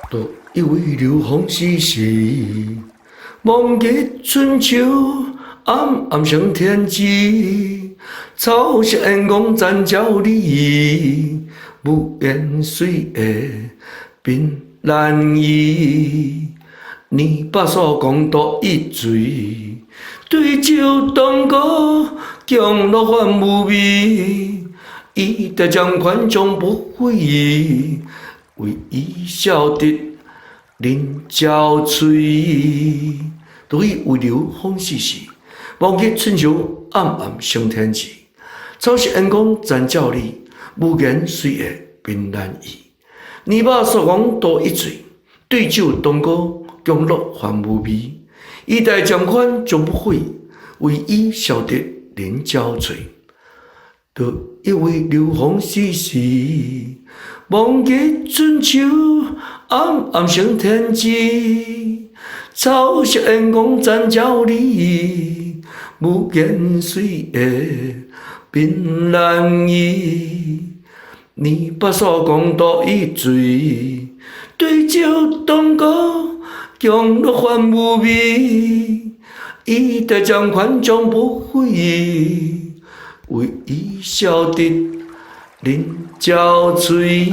獨一位流風細細，忘記春秋，暗暗生天機。草色煙光殘照你，無言歲月變難醫。年百所講獨一醉，對酒當歌，享樂反無味。衣帶漸寬終不悔，為伊消得人憔悴。獨一位流風細細，忘記春秋，暗暗生天機。草色煙光殘照你，無言歲月變難醫。年百所講獨一醉，對酒當歌，享樂反無味。衣帶漸寬終不悔，為伊消得人憔悴。獨一位流風細細，忘記春秋，暗暗生天機。草色煙光殘照你，無言歲月變難醫。年百所講獨一醉，對酒當歌，享樂反無味。衣帶漸寬終不悔，為伊消得人憔悴。